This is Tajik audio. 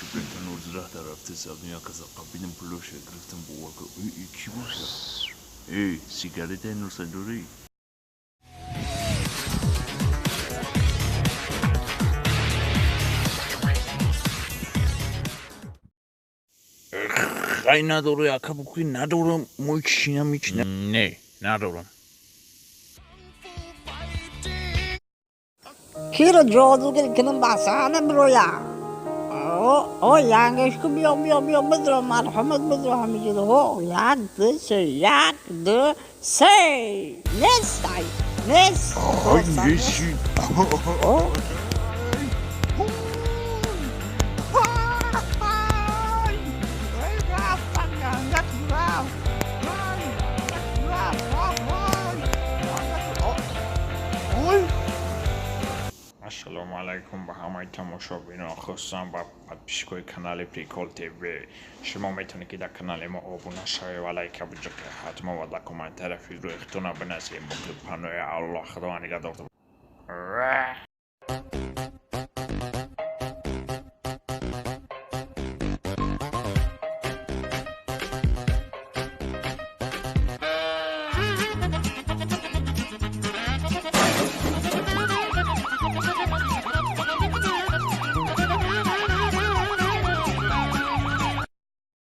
Чупрентан 19 рафта сабдим, як каса қапидим, пулоша гирифтам, бовар кар. Эй, кӣ боша? Эй, сигаретаи нурса дорӣ? Хай, надорӣ, ака, букӣ надорам, мои чина мичина. Не, надорам. Киро ҷодугар кунам, ба саҳна бироя. О, янгашку, биё, биё, биё, бидро, марҳамат, бидро ҳамиҷода. О, як, ду, се, як, ду, се, нестай, нест. Ай, неси. О. Ассалому алайкум ба ҳамаи тамошобинон, хусусан ба подписчикои канали Прикол ТВ. Шумо метавонед, ки дар канали мо обуна шавед ва лайка биҷиқед ҳатман ва дар комментария фикру ихтона бинависед. Боқи панои Аллоҳ, Худованд нигаҳдортон.